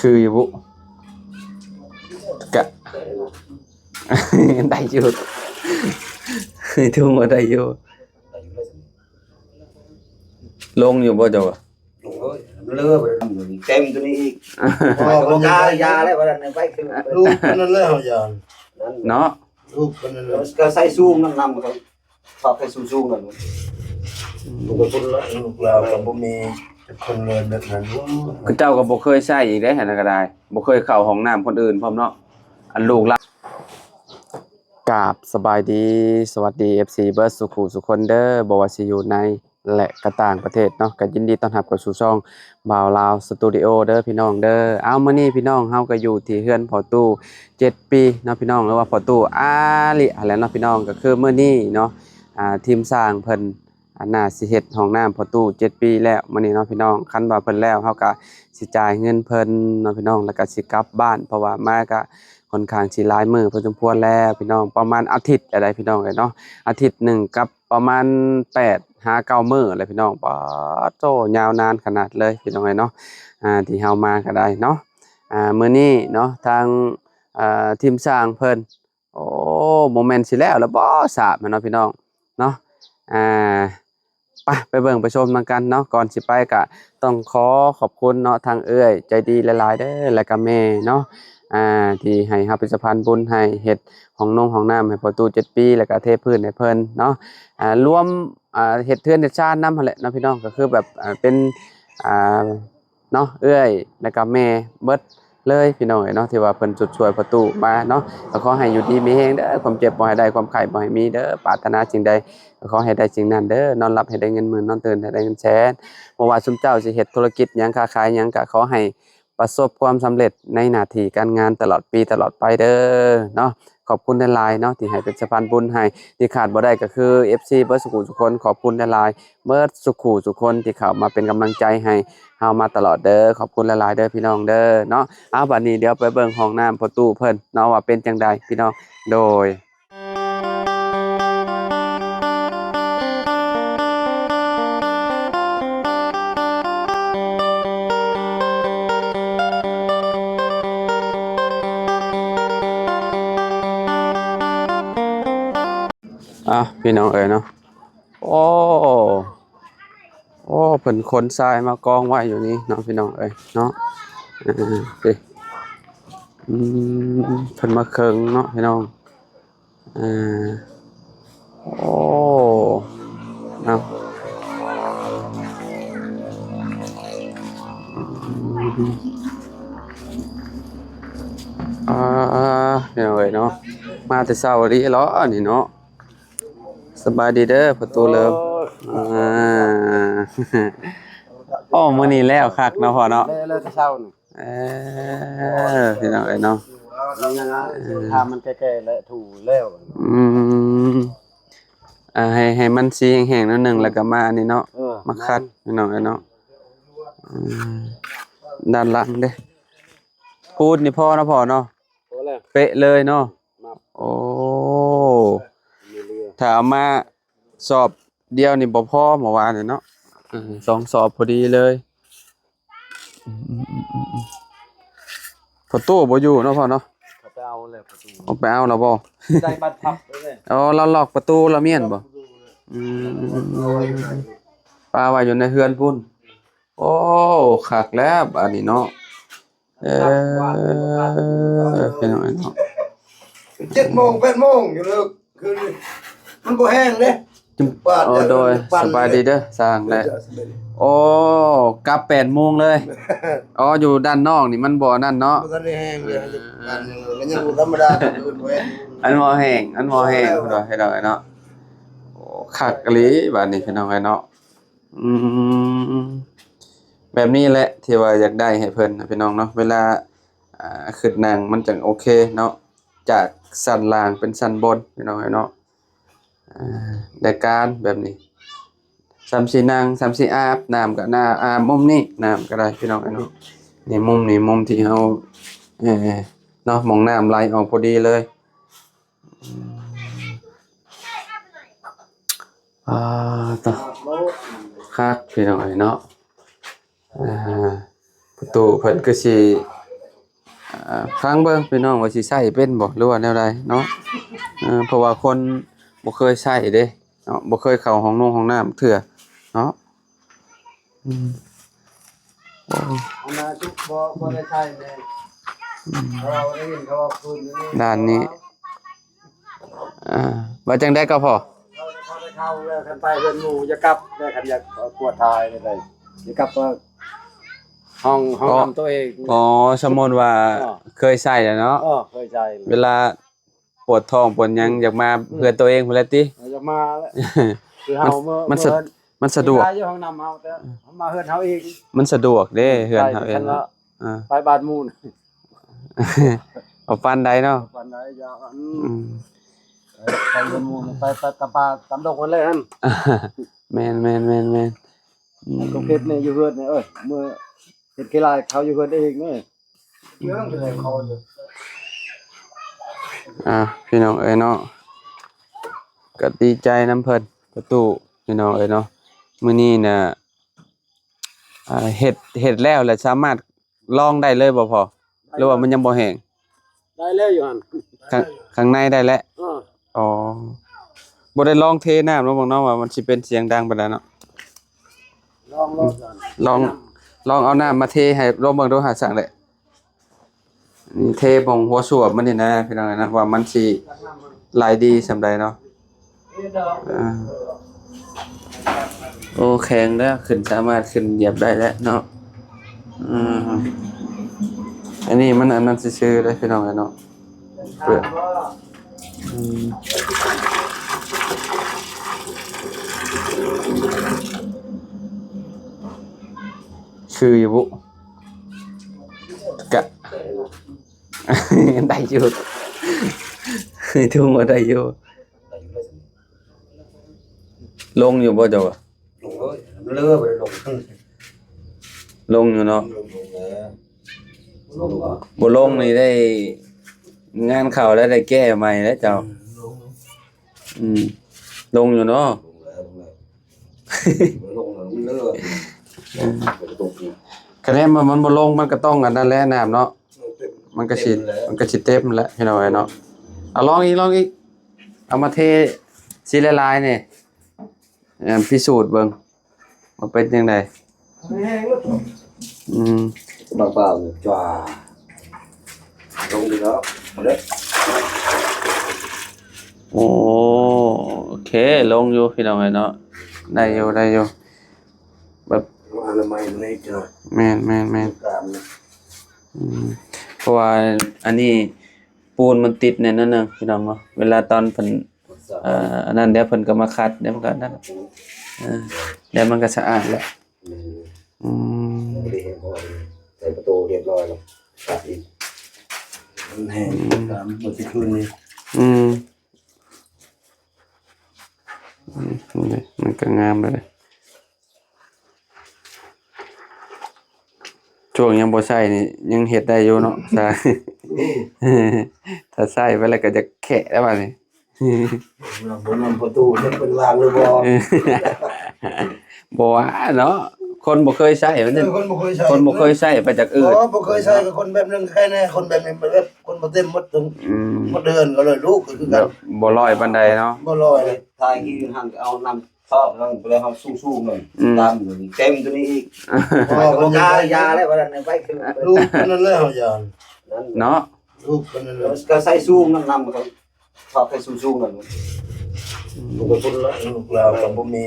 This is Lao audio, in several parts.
ຄືຢູ່ບຸ? ກະ ໄດ້ຢູ່ ຖືວ່າໄດ້ຢູ່. ລົງຢູ່ບໍ່ເຈົ້າວ່າ? ໂອ້ຍ ເຫຼືອໄປເຕັມຕົວນີ້ອີກ. ບໍ່ ບໍ່ກ້າຢາແລ້ວ ວ່ານັ້ນໄປຄື ລູກເພິ່ນນັ້ນແຫຼະເຮົາຢ້ານ ເນາະ ລູກເພິ່ນນັ້ນແຫຼະ ກໍໃສ່ສູງນຳ ນຳ ຊອບໃສ່ສູງໆນັ້ນ. ອືມ ລູກເພິ່ນລະ ລູກລາວກໍບໍ່ມີຈັກຄົນເລີຍແບບນັ້ນ. ໂອ້ ເຂົາເຈົ້າກໍບໍ່ເຄີຍໃຊ້ອີກເດ້ ຫັ້ນນະກໍໄດ້ ບໍ່ເຄີຍເຂົ້າຫ້ອງນ້ຳຄົນອື່ນພ້ອມເນາະ ອັນລູກລາວ. ກາບສະບາຍດີ ສະຫວັດດີ ເອັຟຊີ ເບິດສູ່ຄູ່ສູ່ຄົນເດີ ບໍ່ວ່າຊິຢູ່ໃນ ແລະ ກະຕ່າງປະເທດເນາະ ກະຍິນດີຕ້ອນຮັບເຂົ້າສູ່ຊ່ອງບ່າວລາວສະຕູດິໂອເດີພີ່ນ້ອງເດີ. ເອົາ ມື້ນີ້ພີ່ນ້ອງ ເຮົາກະຢູ່ທີ່ເຮືອນພໍ່ຕູ້ເຈັດປີເນາະພີ່ນ້ອງ ຫຼືວ່າພໍ່ຕູ້ອາລິຫັ້ນແຫຼະເນາະພີ່ນ້ອງ. ກະຄືມື້ນີ້ເນາະ ອ່າ ທີມຊ່າງເພິ່ນ ອັນ ໜ້າຊິເຮັດຫ້ອງນ້ຳພໍ່ຕູ້ເຈັດປີແລ້ວມື້ນີ້ເນາະພີ່ນ້ອງ. ຄັນວ່າເພິ່ນແລ້ວ ເຮົາກະຊິຈ່າຍເງິນເພິ່ນເນາະພີ່ນ້ອງ ແລ້ວກະຊິກັບບ້ານ ເພາະວ່າມາກະຂ້ອນຂ້າງຊິຫຼາຍມື້ພໍສົມຄວນແລ້ວພີ່ນ້ອງ ປະມານອາທິດໄດ້ພີ່ນ້ອງເອີຍເນາະ ອາທິດໜຶ່ງກັບ ປະມານແປດຫາເກົ້າມື້ແຫຼະພີ່ນ້ອງ. ປາດໂທ້ ຍາວນານຂະໜາດເລີຍພີ່ນ້ອງເອີຍເນາະ ອ່າ ທີ່ເຮົາມາກໍໄດ້ເນາະ. ອ່າ ມື້ນີ້ເນາະ ທາງ ເອີ ທີມຊ່າງເພິ່ນ ໂອ້ ບໍ່ແມ່ນຊິແລ້ວລະບໍ່ ສາບຫັ້ນເນາະພີ່ນ້ອງເນາະ. ອ່າ ໄປ ໄປເບິ່ງໄປຊົມນຳກັນເນາະ. ກ່ອນຊິໄປກະຕ້ອງຂໍຂອບຄຸນເນາະ ທາງເອື້ອຍໃຈດີຫຼາຍໆເດີ ແລ້ວກະແມ່ເນາະ ອ່າ ທີ່ໃຫ້ເຮົາເປັນສະພານບຸນໃຫ້ເຮັດຫ້ອງນົງຫ້ອງນ້ຳໃຫ້ພໍ່ຕູ້ເຈັດປີ ແລ້ວກະເທພື້ນໃຫ້ເພິ່ນເນາະ ອ່າ ລວມ ອ່າ ເຮັດເຮືອນເຮັດຊານນຳຫັ້ນແຫຼະເນາະພີ່ນ້ອງ. ກໍຄືແບບ ອ່າ ເປັນ ອ່າ ເນາະ ເອື້ອຍ ແລ້ວກະແມ່ເບິດເລີຍພີ່ນ້ອງເອີຍເນາະ ທີ່ວ່າເພິ່ນຊຸດຊ່ວຍພໍ່ຕູ້ມາເນາະ. ກໍຂໍໃຫ້ຢູ່ດີມີແຮງເດີ ຄວາມເຈັບບໍ່ໃຫ້ໄດ້ ຄວາມໄຂ້ບໍ່ໃຫ້ມີເດີ ປາດຖະໜາສິ່ງໃດກໍຂໍໃຫ້ໄດ້ສິ່ງນັ້ນເດີ ນອນຫຼັບໃຫ້ໄດ້ເງິນໝື່ນ ນອນຕື່ນໃຫ້ໄດ້ເງິນແສນ. ບໍ່ວ່າຊຸມເຈົ້າຊິເຮັດທຸລະກິດຫຍັງ ຄ້າຂາຍຫຍັງ ກໍຂໍໃຫ້ ປະສົບຄວາມສຳເລັດໃນໜ້າທີ່ການງານຕະຫຼອດປີຕະຫຼອດໄປເດີເນາະ. ຂອບຄຸນຫຼາຍໆເນາະ ທີ່ໃຫ້ເປັນສະພານບຸນໃຫ້ ທີ່ຂາດບໍ່ໄດ້ກໍຄື ເອັຟຊີ ເບິດສູ່ຄູ່ສູ່ຄົນ ຂອບຄຸນຫຼາຍໆ ເບິດສູ່ຄູ່ສູ່ຄົນທີ່ເຂົ້າມາເປັນກຳລັງໃຈໃຫ້ເຮົາມາຕະຫຼອດເດີ. ຂອບຄຸນຫຼາຍໆເດີພີ່ນ້ອງເດີເນາະ. ເອົາ ບາດນີ້ດຽວໄປເບິ່ງຫ້ອງນ້ຳພໍ່ຕູ້ເພິ່ນເນາະ ວ່າເປັນຈັ່ງໃດພີ່ນ້ອງ. ໂດຍ ອ່ະ ພີ່ນ້ອງເອີຍເນາະ ໂອ້ ໂອ້ ເພິ່ນຂົນຊາຍມາກອງໄວ້ຢູ່ນີ້ເນາະ ພີ່ນ້ອງເອີຍເນາະ. ເອີ ເດ້ ອືມ ເພິ່ນມາເຄິ່ງເນາະ ພີ່ນ້ອງ. ເອີ ໂອ້ ເອົາ ອ່າ ພີ່ນ້ອງເອີຍເນາະ ມາແຕ່ເຊົ້າອີ່ຫຼີເນາະ ອັນນີ້ເນາະ. ສະບາຍດີເດີພໍ່ຕູ້ເລີມ. ໂອ້ຍ ອ່າ ໂອ້ ມື້ນີ້ແລ້ວຄັກເນາະພໍ່ເນາະ ແລ້ວແຕ່ເຊົ້ານີ້. ເອີ ພີ່ນ້ອງເອີຍເນາະ ເອີ ຖ້າມັນແກ່ໆແລ້ວຖູແລ້ວ. ອືມ ອ່າ ໃຫ້ ໃຫ້ມັນສີແຫ້ງໆໜ້ອຍໜຶ່ງ ແລ້ວກໍມາອັນນີ້ເນາະ ເອີ ມາຂັດ ແມ່ນ ພີ່ນ້ອງເອີຍເນາະ. ອືມ ດ້ານຫຼັງເດ້ ປູດນີ້ພໍເນາະພໍ່ເນາະ ພໍແລ້ວ ເປະເລີຍເນາະ. ໂອ້ ມີເຫຼືອ ຖ້າເອົາມາສອບດຽວນີ້ບໍ່ພໍ ເມື່ອວານນີ້ເນາະ ເອີ ສອງສອບພໍດີເລີຍ. ອືມໆໆໆ ພໍ່ຕູ້ບໍ່ຢູ່ເນາະພໍ່ເນາະ ເຂົາໄປເອົາແລ້ວ ພໍ່ຕູ້ ເອົາໄປເອົາແລ້ວບໍ່? ໄດ້ບັດພັບເລີຍ. ອໍ ລາວລັອກປະຕູລະມ້ຽນບໍ່? ອືມ ປາໄວ້ຢູ່ໃນເຮືອນພຸ້ນ. ໂອ້ ຄັກແລ້ວບາດນີ້ເນາະ. ເອີ ພີ່ນ້ອງເອີຍເນາະ ເຈັດໂມງແປດໂມງຢູ່ເລີກຄືນນີ້ ມັນບໍ່ແຫ້ງເດ້. ໂອ້ ໂດຍ ສະບາຍດີເດີ ຊ່າງແຫຼະ. ໂອ້ ກັບແປດໂມງເລີຍ. ອໍ ຢູ່ດ້ານນອກນີ້ມັນບໍ່ນັ້ນເນາະ ບໍ່ທັນໄດ້ແຫ້ງເລີຍ. ເອີ ມັນຍັງບໍ່ທຳມະດາ ອັນບໍ່ແຫ້ງ ອັນບໍ່ແຫ້ງ ເພິ່ນວ່າ ພີ່ນ້ອງເອີຍເນາະ. ໂອ້ ຄັກອີ່ຫຼີບາດນີ້ ພີ່ນ້ອງເອີຍເນາະ. ອືມ ແບບນີ້ແຫຼະທີ່ວ່າຢາກໄດ້ໃຫ້ເພິ່ນນະ ພີ່ນ້ອງເນາະ. ເວລາ ອ່າ ຂຶ້ນນັ່ງມັນຈັ່ງໂອເຄເນາະ ຈາກຊັ້ນລ່າງເປັນຊັ້ນບົນ ພີ່ນ້ອງເອີຍເນາະ. ອ່າ ໄດ້ການແບບນີ້ ສ່ຳຊິນັ່ງ ສ່ຳຊິອາບນ້ຳກໍໜ້າ ອາບມຸມນີ້ ນ້ຳກໍໄດ້ ພີ່ນ້ອງເອີຍເນາະ. ນີ້ມຸມນີ້ ມຸມທີ່ເຮົາ ເອີ ເນາະ ໝ່ອງນ້ຳໄຫຼອອກພໍດີເລີຍ. ອືມ ອ່າ ຕະ ຄັກ ພີ່ນ້ອງເອີຍເນາະ. ອ່າ ປະຕູເພິ່ນຄືຊິ ອ່າ ຟັງເບິ່ງພີ່ນ້ອງວ່າຊິໃຊ້ເປັນບໍ່ ຫຼືວ່າແນວໃດເນາະ. ເອີ ເພາະວ່າຄົນບໍ່ເຄີຍໃຊ້ເດ້ເນາະ ບໍ່ເຄີຍເຂົ້າຫ້ອງນົງຫ້ອງນ້ຳເທື່ອເນາະ. ອືມ ໂອ້ ອັນນັ້ນຈຸບໍ່ ບໍ່ໄດ້ໃຊ້ແມ່ນ ອືມ ເພາະວ່າໄດ້ຍິນເຂົາວ່າຄືນນີ້ ດ້ານນີ້ ອ່າ ວ່າຈັ່ງໃດກໍພໍ ເຂົາ ເຂົາໄດ້ເຂົ້າແລ້ວ ຄັນໄປເຮືອນໝູ່ຢ່າກັບ ແຕ່ຄັນຢາກກວດຖ່າຍໄດ້ ຢ່າກັບ ຫ້ອງ ຫ້ອງ ອໍ ນ້ຳຕົວເອງ. ອໍ ສົມມຸດວ່າ ອໍ ເຄີຍໃຊ້ແລ້ວເນາະ ເອີ ເຄີຍໃຊ້ ເວລາ ປວດທ້ອງປວດຫຍັງ ອືມ ຢາກມາ ອືມ ເຮືອນຕົວເອງພຸ້ນແຫຼະຕິ ເອີ ຢາກມາແຫຼະ ຄືເຮົາ ມັນ ເມື່ອ ມັນສະ ເມື່ອ ມັນສະດວກ ຢູ່ຫ້ອງນ້ຳເຮົາ ແຕ່ເຮົາມາເຮືອນເຮົາເອງ ມັນສະດວກເດ້ ອືມ ເຮືອນເຮົາເອງ ເນາະ ອ່າ ໄປບ້ານໝູ່ ບໍ່ປານໃດເນາະ ບໍ່ປານໃດ ຢ່າ ອືມ ອືມ ໄປເຮືອນໝູ່ ໄປ ໄປຕາມປ່າຕາມດົງຫັ້ນແຫຼະຫັ້ນ ແມ່ນໆໆໆ ອືມ ໄປກົກເຫັດນີ້ຢູ່ເຮືອນນີ້ ເອີ ເມື່ອເຮັດຂີ້ລາຍເຂົາຢູ່ເຮືອນເອງນີ້. ອ່າ ພີ່ນ້ອງເອີຍເນາະ ກໍດີໃຈນຳເພິ່ນປະຕູ ພີ່ນ້ອງເອີຍເນາະ. ມື້ນີ້ນະ ອ່າ ເຮັດ ເຮັດແລ້ວ ແລ້ວສາມາດລອງໄດ້ເລີຍບໍ່ພໍ່ ຫຼືວ່າມັນຍັງບໍ່ແຫ້ງ? ໄດ້ແລ້ວຢູ່ຫັ້ນ ຂ້າງ ຂ້າງໃນໄດ້ແລ້ວ ເອີ ອໍ ບໍ່ໄດ້ລອງເທນ້ຳລອງເບິ່ງເນາະ ວ່າມັນຊິເປັນສຽງດັງປານໃດເນາະ. ລອງ ລອງ ລອງ ລອງເອົານ້ຳມາເທໃຫ້ລອງເບິ່ງດູຫາສັງແຫຼະ. ນີ້ເທບ່ອງຫົວສວບມັນນີ້ນະ ພີ່ນ້ອງເອີຍນະ ວ່າມັນຊິໄຫຼດີສ່ຳໃດເນາະ. ອ່າ ໂອ້ ແຂງແລ້ວ ຂຶ້ນ ສາມາດຂຶ້ນຢຽບໄດ້ແລ້ວເນາະ. ອ່າ ອັນນີ້ມັນອັນນັ້ນຊື່ໆເດ້ ພີ່ນ້ອງເອີຍເນາະ. ເປີດ ອືມ ຄືຢູ່ບຸ ກະ ໄດ້ຢູ່ ທຸ່ມວ່າໄດ້ຢູ່. ລົງຢູ່ບໍ່ເຈົ້າວ່າ? ລົງເລີຍ ມັນເຫຼືອບໍ່ໄດ້ລົງ. ລົງຢູ່ເນາະ ລົງແລ້ວ ບໍ່ລົງນີ້ໄດ້ ງານເຂົ້າແລ້ວ ໄດ້ແກ້ໃໝ່ແລ້ວເຈົ້າ. ອືມ ອືມ ລົງຢູ່ເນາະ ລົງແລ້ວ ລົງແລ້ວ ບໍ່ລົງແລ້ວ ມັນເຫຼືອ. ອືມ ບໍ່ຕົກອີກ ຄະແນນວ່າມັນບໍ່ລົງ ມັນກໍຕ້ອງອັນນັ້ນແຫຼະ ນ້ຳເນາະ ມັນກໍຊິ ມັນກໍຊິເຕັມແຫຼະ ພີ່ນ້ອງເອີຍເນາະ. ເອົາລອງອີກ ລອງອີກ ເອົາມາເທຊິຫຼາຍໆນີ້ ເອີ ພິສູດເບິ່ງວ່າເປັນຈັ່ງໃດ. ອືມ ບາງໆ ຈ້າ ລົງດີເນາະ ເອົາເດີ. ໂອເຄ ລົງຢູ່ ພີ່ນ້ອງເອີຍເນາະ ໄດ້ຢູ່ ໄດ້ຢູ່ ແບບ ອະນາໄມແດ່ຈັກໜ້ອຍ. ແມ່ນໆໆ ອືມ ເພາະວ່າອັນນີ້ ປູນມັນຕິດແນ່ນອນໜຶ່ງ ພີ່ນ້ອງເນາະ ເວລາຕອນເພິ່ນ ເອີ ອັນນັ້ນ ດຽວເພິ່ນກໍມາຂັດ ດຽວມັນກໍນັ້ນ ເອີ ດຽວມັນກໍສະອາດແລ້ວ. ອືມ ຍັງບໍ່ໄດ້ເຮັດ ເພາະວ່າໃສ່ປະຕູຮຽບຮ້ອຍແລ້ວ ຕັດອີກ ມັນແຫ້ງ ອືມ ຕາມເມື່ອຄືນນີ້. ອືມ ອືມ ນີ້ ມັນກໍງາມເລີຍ. ຊ່ວງຍັງບໍ່ໃຊ້ນີ້ຍັງເຮັດໄດ້ຢູ່ເນາະ ຖ້າໃຊ້ໄປແລ້ວກໍຈະແຂະແລ້ວບາດນີ້. ບໍ່ນຳປະຕູ ມັນເປັນລາງຫຼືບໍ່? ບໍ່ວ່າເນາະ ຄົນບໍ່ເຄີຍໃຊ້ມັນ ເອີ ຄົນບໍ່ເຄີຍໃຊ້ ຄົນບໍ່ເຄີຍໃຊ້ໄປຈາກອື່ນ ບໍ່ ບໍ່ເຄີຍໃຊ້ກໍຄົນແບບໜຶ່ງ ໃຄແນ່ ຄົນແບບນີ້ແບບຄົນບໍ່ເຕັມໝົດ ອືມ ໝົດເດືອນກໍເລີຍລູກກໍຄືກັນ ບໍ່ຮ້ອຍປານໃດເນາະ ບໍ່ຮ້ອຍເລີຍ. ຖ່າຍທີ່ຫັ້ນກໍເອົານ້ຳ ຊອບນັ້ນໄປເລີຍ ເຮົາສູງໆນັ້ນ ອືມ ຕາມເຕັມຕົວນີ້ອີກ ບໍ່ ບໍ່ກ້າຢາແລ້ວ ວ່ານັ້ນໄປຄື ລູກເພິ່ນນັ້ນແຫຼະເຮົາຢ້ານ ເນາະ ລູກເພິ່ນນັ້ນແຫຼະ ກໍໃສ່ສູງນັ້ນນຳ ຊອບໃສ່ສູງໆນັ້ນ ອືມ ລູກເພິ່ນລະ ລູກລາວກໍບໍ່ມີ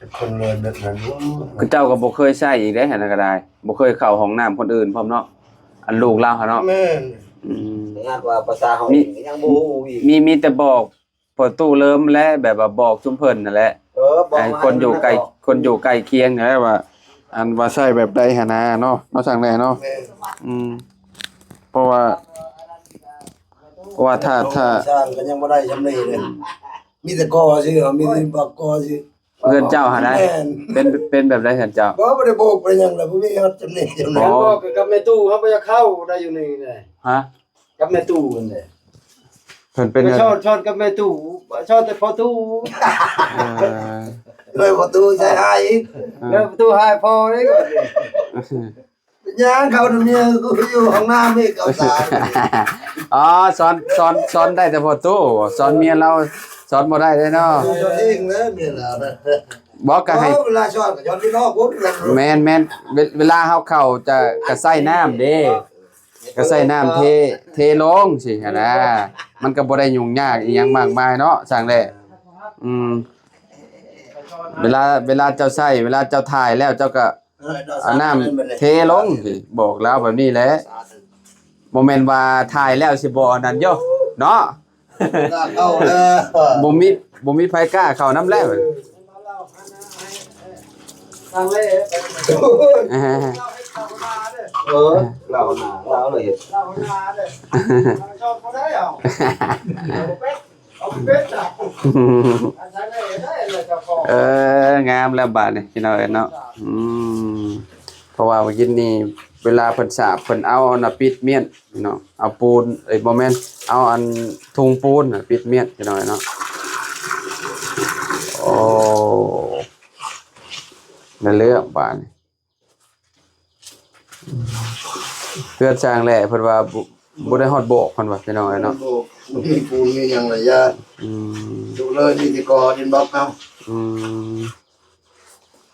ຈັກຄົນເລີຍແບບນັ້ນ. ເຂົາເຈົ້າກໍບໍ່ເຄີຍໃຊ້ອີກເດ້ ຫັ້ນນະກໍໄດ້ ບໍ່ເຄີຍເຂົ້າຫ້ອງນ້ຳຄົນອື່ນພ້ອມເນາະ ອັນລູກລາວຫັ້ນເນາະ ແມ່ນ ອືມ ຂະໜາດວ່າພາສາເຮົາ ມີ ຍັງບໍ່ຮູ້ອີກ ມີ ມີແຕ່ບອກ ພໍ່ຕູ້ເລີມແຫຼະ ແບບວ່າບອກຊຸມເພິ່ນຫັ້ນແຫຼະ ເອີ ບອກ ໃຫ້ຄົນຢູ່ໃກ້ ຄົນຢູ່ໃກ້ຄຽງຫັ້ນແຫຼະວ່າ ອັນວ່າໃຊ້ແບບໃດຫັ້ນນະເນາະ ເນາະ ຊ່າງແດ່ເນາະ ແມ່ນ ອືມ ເພາະວ່າ ເພາະວ່າຖ້າ ຖ້າ ສ້າງກໍຍັງບໍ່ໄດ້ຊ່ຳນີ້ເດ້ ມີແຕ່ກໍ່ຊື່ ເຮົາມີແຕ່ບອກກໍ່ຊື່. ເຮືອນເຈົ້າຫັ້ນນະ ແມ່ນ ເປັນ ເປັນແບບໃດເຮືອນເຈົ້າ? ບໍ່ ບໍ່ໄດ້ໂບກໄປຫຍັງລະ ບໍ່ມີຮອດຈຳເນກຈຳ ອໍ ແມ່ນບໍ່ ກັບແມ່ຕູ້ເຮົາບໍ່ຢາກເຂົ້າໄດ້ຢູ່ນີ້ແຫຼະ ຮະ ກັບແມ່ຕູ້ຫັ້ນແຫຼະ ເພິ່ນເປັນ ໄປຊອນ ຊອນກັບແມ່ຕູ້ ຊອນແຕ່ພໍ່ຕູ້ ເອີ ເລີຍພໍ່ຕູ້ໃສ່ຫາຍ ເອີ ເລີຍພໍ່ຕູ້ຫາຍພໍ່ເດ້ ໄປ ຍ່າງເຂົ້ານຳເມຍຢູ່ຫ້ອງນ້ຳອີກ ເຂົ້າສານ. ອໍ ສອນ ສອນ ສອນໄດ້ແຕ່ພໍ່ຕູ້ ສອນເມຍລາວສອນບໍ່ໄດ້ເດ້ເນາະ. ສອນເອງແຫຼະເມຍລາວນະ. ບໍ່ ກໍໃຫ້ ເວລາສອນກໍສອນຢູ່ນອກພຸ້ນ. ແມ່ນໆ ເວ ເວລາເຮົາເຂົ້າຈະ ກໍໃສ່ນ້ຳເດ້ ກໍໃສ່ນ້ຳເທ ເທລົງຊີ້ຫັ້ນນະ ມັນກໍບໍ່ໄດ້ຫຍຸ້ງຍາກອີ່ຫຍັງມາກມາຍເນາະ ຊ່າງແຫຼະ. ອືມ ເວລາ ເວລາເຈົ້າໃຊ້ ເວລາເຈົ້າຖ່າຍແລ້ວ ເຈົ້າກໍ ເອີ ເອົານ້ຳເທລົງ ບອກລາວແບບນີ້ແຫຼະ. ບໍ່ແມ່ນວ່າຖ່າຍແລ້ວຊິບໍ່ອັນນັ້ນຢູ່ເນາະ. ບໍ່ມີ ບໍ່ມີໃຜກ້າເຂົ້ານຳແລ້ວ. ເອີ ລາວໜ້າ ລາວເລີຍເຮັດ ລາວໜ້າເດ້ ລາວຊອບບໍ່ໄດ້ເອົາ ເອົາເປັດ ເອີ ງາມແລ້ວບາດນີ້ພີ່ນ້ອງເອີຍເນາະ. ອືມ ເພາະວ່າມື້ກີ້ນີ້ເວລາເພິ່ນສາບ ເພິ່ນເອົາອັນນ່າປິດມ້ຽນເນາະ ເອົາປູນ ເອີຍ ບໍ່ແມ່ນ ເອົາອັນຖົງປູນນະປິດມ້ຽນພີ່ນ້ອງເອີຍເນາະ. ໂອ້ ໄດ້ເລື່ອງບາດນີ້. ເຮືອນຊ່າງແຫຼະ ເພິ່ນວ່າບໍ່ ບໍ່ໄດ້ຮອດບອກ ເພິ່ນວ່າ ພີ່ນ້ອງເອີຍເນາະ. ບໍ່ມີປູນມີຫຍັງຫຼາຍຢ່າງ. ອືມ ຢູ່ເລີຍ ມີແຕ່ກໍ່ດິນບລັອກເອົາ. ອືມ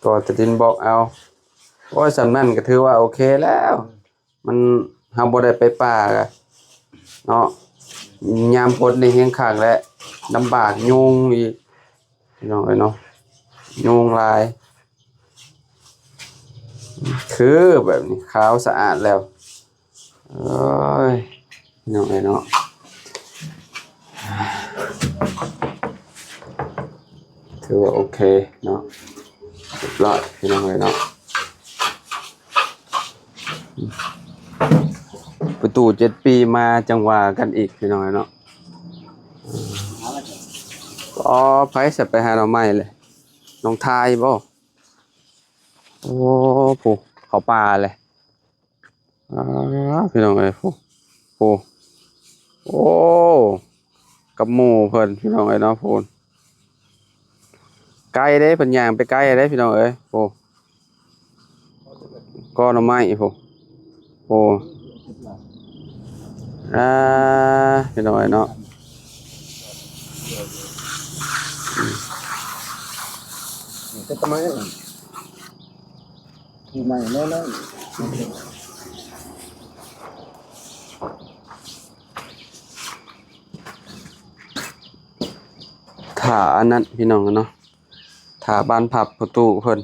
ກໍ່ແຕ່ດິນບລັອກເອົາ. ໂອ້ຍ ສ່ຳນັ້ນກໍຖືວ່າໂອເຄແລ້ວ. ມັນ ເຮົາບໍ່ໄດ້ໄປປ່າກະເນາະ ຍາມຝົນນີ້ແຮງຄັກແຫຼະ ລຳບາກຍຸງອີກ ພີ່ນ້ອງເອີຍເນາະ ຍຸງຫຼາຍ. ຄືແບບນີ້ຂາວສະອາດແລ້ວ ເອີຍ ພີ່ນ້ອງເອີຍເນາະ. ຖືວ່າໂອເຄເນາະ ຮຽບຮ້ອຍພີ່ນ້ອງເອີຍເນາະ. ປະຕູເຈັດປີມາຈັ່ງວ່າກັນອີກພີ່ນ້ອງເອີຍເນາະ. ອໍ ໃຜຊິໄປຫາໜໍ່ໄມ້ເລີຍ ນ້ອງທາຍບໍ່? ໂອ້ ຜູ້ເຂົ້າປ່າເລີຍ. ອາ ພີ່ນ້ອງເອີຍ ຜູ້ ຜູ້ ໂອ້ ກັບໝູ່ເພິ່ນພີ່ນ້ອງເອີຍເນາະ. ຜູ້ ໄກເດ້ ເພິ່ນຍ່າງໄປໄກເດ້ພີ່ນ້ອງເອີຍ. ໂອ້ ກໍໜໍ່ໄມ້ ໂອ້ ໂອ້ ອາ ພີ່ນ້ອງເອີຍເນາະ. ຖ້າອັນນັ້ນພີ່ນ້ອງເນາະ ຖ້າບານພັບປະຕູເພິ່ນ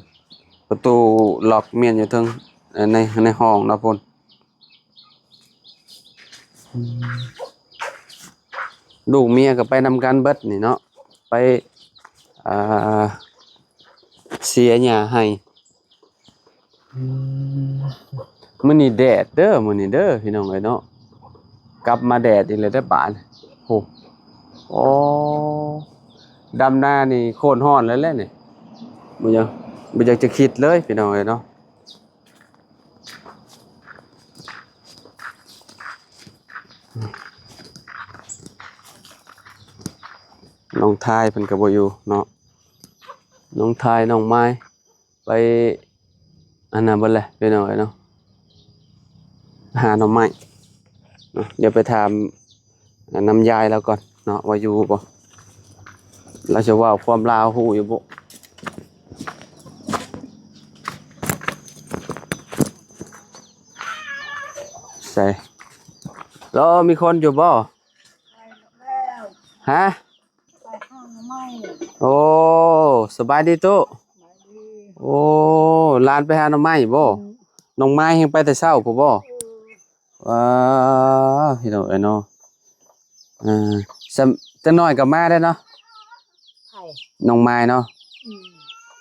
ປະຕູລັອກມ້ຽນຢູ່ເທິງ ໃນ ໃນຫ້ອງເນາະພຸ້ນ. ອືມ ລູກເມຍກໍໄປນຳກັນເບິດນີ້ເນາະ ໄປ ອ່າ ເສຍຫຍ້າໄຮ່. ອືມ ມື້ນີ້ແດດເດີ ມື້ນີ້ເດີພີ່ນ້ອງເອີຍເນາະ. ກັບມາແດດອີກແລ້ວເດີບາດ. ໂອ້ ໂອ້ ດຳນານີ້ໂຄດຮ້ອນແລ້ວແຫຼະນີ້ ບໍ່ຢາກ ບໍ່ຢາກຈະຄິດເລີຍພີ່ນ້ອງເອີຍເນາະ. ນ້ອງທາຍເພິ່ນກໍບໍ່ຢູ່ເນາະ ນ້ອງທາຍ ນ້ອງມາຍ ໄປອັນນັ້ນເບິດແຫຼະພີ່ນ້ອງເອີຍເນາະ ຫາໜໍ່ໄມ້ເນາະ. ດຽວໄປຖາມນຳຍາຍລາວກ່ອນເນາະ ວ່າຢູ່ບໍ່ ລາວຈະເວົ້າຄວາມລາວຮູ້ຢູ່ບໍ່. ໃສ ລາວມີຄົນຢູ່ບໍ່? ຮະ? ໄປຫາໜໍ່ໄມ້. ໂອ້ ສະບາຍດີຕູ້. ສະບາຍດີ. ໂອ້ ຫຼານໄປຫາໜໍ່ໄມ້ບໍ່? ອືມ. ນ້ອງມາຍແຮ່ງໄປແຕ່ເຊົ້າພຸ້ນບໍ່? ເອີ. ວ້າ ພີ່ນ້ອງເອີຍເນາະ ເອີ ສຳ ຈັກໜ້ອຍກໍມາໄດ້ເນາະ. ໃຜ? ນ້ອງມາຍເນາະ.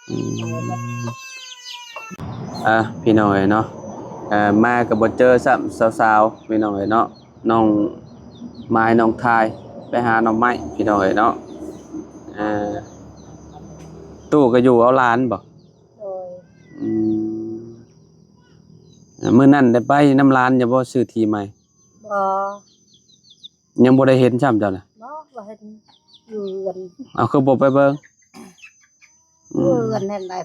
ອືມ ອືມ ອ່າ ພີ່ນ້ອງເອີຍເນາະ ເອີ ມາກໍບໍ່ເຈີຊ້ຳສາວໆ ພີ່ນ້ອງເອີຍເນາະ. ນ້ອງມາຍ ນ້ອງທາຍ ໄປຫາໜໍ່ໄມ້ ພີ່ນ້ອງເອີຍເນາະ. ເອີ ຕູ້ກໍຢູ່ເອົາຫຼານບໍ່? ໂດຍ. ອືມ ມື້ນັ້ນໄດ້ໄປນຳຫຼານຢູ່ບໍ່ ຊື້ທີ່ໃໝ່? ບໍ່. ຍັງບໍ່ໄດ້ເຫັນຊ້ຳເຈົ້ານະ? ບໍ່ ບໍ່ເຫັນ ຢູ່ເຮືອນ. ເອົາ ຄືບໍ່ໄປເບິ່ງ? ອືມ ຢູ່ເຮືອນຫັ້ນໄດ້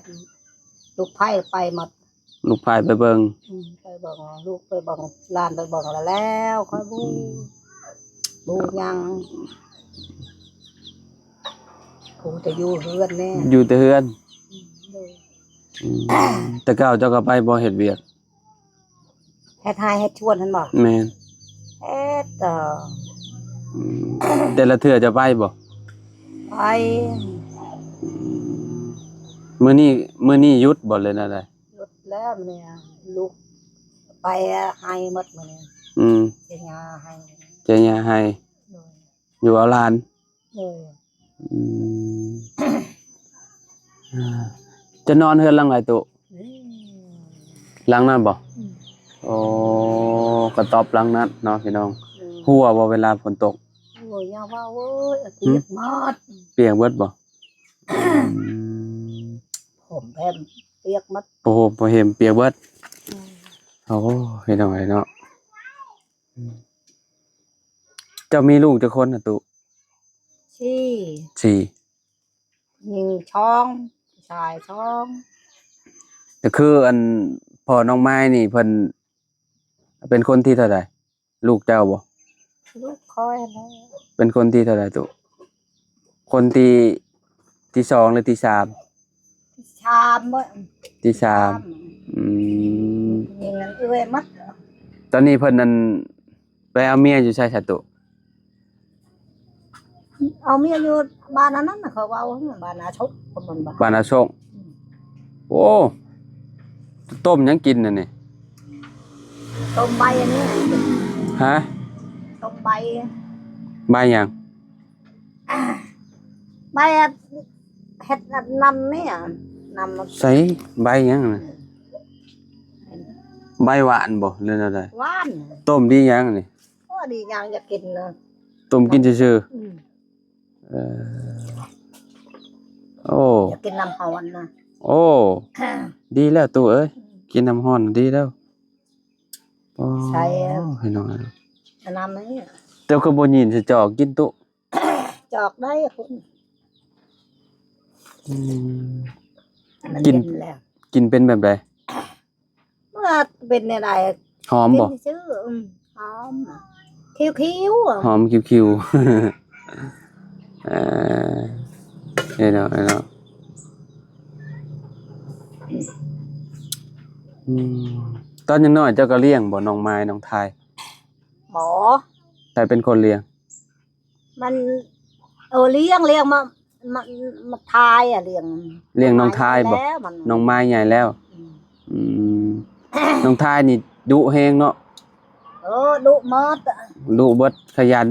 ລູກໃພ້ໄປໝົດ. ລູກພາໄປເບິ່ງ ອືມ ໄປເບິ່ງ ລູກໄປເບິ່ງ ຫຼານໄປເບິ່ງແລ້ວ ແລ້ວຄ່ອຍຮູ້ ອືມ ຮູ້ຫຍັງ ຮູ້ແຕ່ຢູ່ເຮືອນແດ່ ຢູ່ແຕ່ເຮືອນ ອືມ ໂດຍ ອືມ ແຕ່ເກົ່າເຈົ້າກໍໄປບໍ່ເຮັດວຽກ? ເຮັດໄຮ່ເຮັດສວນຫັ້ນບໍ່? ແມ່ນ ເຮັດ ເອີ ອືມ ແຕ່ລະເທື່ອຈະໄປບໍ່? ໄປ ອືມ ມື້ນີ້ ມື້ນີ້ຢຸດບໍ່ ຫຼືແນວໃດ? ຢຸດແລ້ວມື້ນີ້ ລູກໄປໄຮ່ໝົດມື້ນີ້ ອືມ ເຈຍຫຍ້າໄຮ່ ເຈຍຫຍ້າໄຮ່ ໂດຍ ຢູ່ເອົາຫຼານ ໂດຍ ອືມ ເຈົ້ານອນເຮືອນຫຼັງໃດຕຸ? ນີ້ ຫຼັງນັ້ນບໍ່? ອືມ ໂອ້ ກະຕອບຫຼັງນັ້ນເນາະພີ່ນ້ອງ ອືມ ຮົ່ວບໍ່ເວລາຝົນຕົກ? ໂອ້ຍ ຢ່າເວົ້າເອີຍ ປຽກໝົດ ປຽກເບິດບໍ່? ອືມ ຜົມແຜ່ນປຽກໝົດ ໂອ້ໂຫ ຜົມແຜ່ນປຽກເບິດ ອືມ ໂອ້ ພີ່ນ້ອງເອີຍເນາະ ອືມ ເຈົ້າມີລູກຈັກຄົນນະຕຸ? ສີ່ ສີ່ ຍິງສອງ ຊາຍສອງ ກໍຄືອັນພໍ່ນ້ອງມາຍນີ້ເພິ່ນເປັນຄົນທີເທົ່າໃດ? ລູກເຈົ້າບໍ່? ລູກຂ້ອຍຫັ້ນແຫຼະ ເປັນຄົນທີເທົ່າໃດຕຸ? ຄົນທີ ທີສອງ ຫຼືທີສາມ? ທີສາມເບິດ ທີສາມ ອືມ ຍິງນັ້ນເອື້ອຍໝົດ ຕອນນີ້ເພິ່ນນັ້ນ ໄປເອົາເມຍຢູ່ໃສຊະຕຸ? ເອົາເມຍຢູ່ບ້ານອັນນັ້ນນະ ເຂົາເວົ້າ ບ້ານອາສົກ ບ້ານອາສົກ ອືມ ໂອ້ ຕົ້ມຫຍັງກິນອັນນີ້? ຕົ້ມໃບອັນນີ້ ຮະ? ຕົ້ມໃບ ໃບຫຍັງ? ໃບເຮັດນ້ຳນີ້ ນ້ຳ ໃສ ໃບຫຍັງນະ? ໃບຫວານບໍ່ ຫຼືແນວໃດ? ຫວານ ຕົ້ມດີຫຍັງນີ້? ໂອ້ ດີຫຍັງ ຢາກກິນນະ ຕົ້ມກິນຊື່ໆ ອືມ ເອີ ໂອ້ ຢາກກິນນ້ຳຮ້ອນນະ ໂອ້ ດີແລ້ວຕູ້ເອີຍ ອືມ ກິນນ້ຳຮ້ອນດີແລ້ວ ໂອ້ ໃສ່ ພີ່ນ້ອງ ອັນນັ້ນນີ້ ເຈົ້າຄືບໍ່ຍິນໃສ່ຈອກກິນຕູ້? ຈອກໄດ້ພຸ້ນ ອືມ ມັນ ກິນ ເຢັນແລ້ວ ກິນເປັນແບບໃດ? ວ່າເປັນແນວໃດ? ຫອມບໍ່? ກິນຊື່ໆ ອືມ ຫອມ ຄິວໆ ຫອມຄິວໆ ເອີ ເອີເນາະ ເອີເນາະ ອືມ ຕອນຍັງນ້ອຍເຈົ້າກໍລ້ຽງບໍ່ ນ້ອງມາຍ ນ້ອງທາຍ? ບໍ່ ໃຜເປັນຄົນລ້ຽງ? ມັນ ເອີ ລ້ຽງ ລ້ຽງມາ ມາ ມາທາຍອະ ລ້ຽງ ລ້ຽງນ້ອງທາຍບໍ່? ນ້ອງມາຍໃຫຍ່ແລ້ວ ອືມ ອືມ ນ້ອງທາຍນີ້ດຸແຮງເນາະ ເອີ ດຸໝົດ ດຸເບິດ ຂະຫຍັນ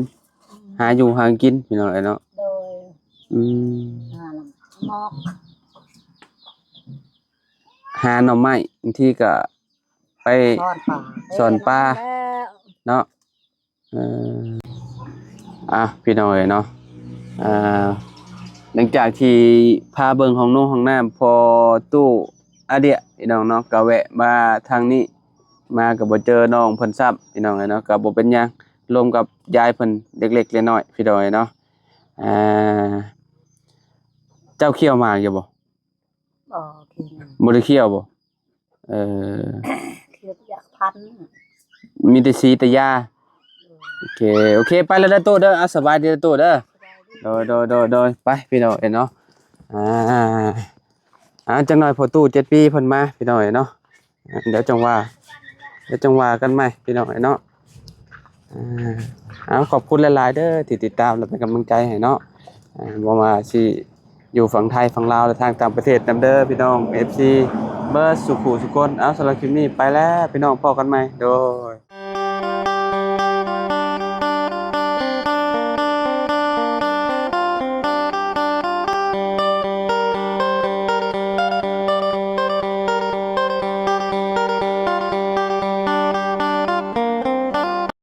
ອືມ ຫາຢູ່ຫາກິນ ພີ່ນ້ອງເອີຍເນາະ ໂດຍ ອືມ ຫາໜໍ່ໄມ້ ບາງທີກໍໄປ ຊ່ອນປາ ຊ່ອນປາ ເນາະ ເອີ ອ່ະ ພີ່ນ້ອງເອີຍເນາະ ອ່າ ຫຼັງຈາກທີ່ພາເບິ່ງຫ້ອງນົງຫ້ອງນ້ຳພໍ່ຕູ້ອາເດຍ ພີ່ນ້ອງເນາະ ກໍແວະມາທາງນີ້ ມາກໍບໍ່ເຈີນ້ອງເພິ່ນຊ້ຳ ພີ່ນ້ອງເອີຍເນາະ ກໍບໍ່ເປັນຫຍັງ ລົມກັບຍາຍເພິ່ນເລັກໆນ້ອຍໆ ພີ່ນ້ອງເອີຍເນາະ ອ່າ ເຈົ້າຂ້ຽວໝາກຢູ່ບໍ່? ບໍ່ ບໍ່ໄດ້ຂ້ຽວບໍ່? ເອີ ຂ້ຽວຢາກພັນ ມີແຕ່ສີແຕ່ຢາ ໂອເຄ ໂອເຄ ໄປແລ້ວເດີຕູ້ເດີ ອ່າ ສະບາຍດີເດີຕູ້ເດີ ໂດຍ ໂດຍ ໂດຍ ໂດຍ ໄປ ພີ່ນ້ອງເອີຍເນາະ ອ່າ ອ່າ ຈັກໜ້ອຍພໍ່ຕູ້ເຈັດປີເພິ່ນມາ ພີ່ນ້ອງເອີຍເນາະ ດຽວຈັ່ງວ່າ ດຽວຈັ່ງວ່າກັນໃໝ່ ພີ່ນ້ອງເອີຍເນາະ ອ່າ ເອົາ ຂອບຄຸນຫຼາຍໆເດີທີ່ຕິດຕາມ ແລະ ເປັນກຳລັງໃຈໃຫ້ເນາະ ອ່າ ຫວັງວ່າຊິຢູ່ຝັ່ງໄທ ຝັ່ງລາວ ແລະ ທາງຕ່າງປະເທດນຳເດີ ພີ່ນ້ອງ ເອັຟຊີ ເບິດສູ່ຜູ້ສູ່ຄົນ ເອົາ ສຳລັບຄລິບນີ້ໄປແລ້ວ ພີ່ນ້ອງ ພໍ້ກັນໃໝ່ ໂດຍ.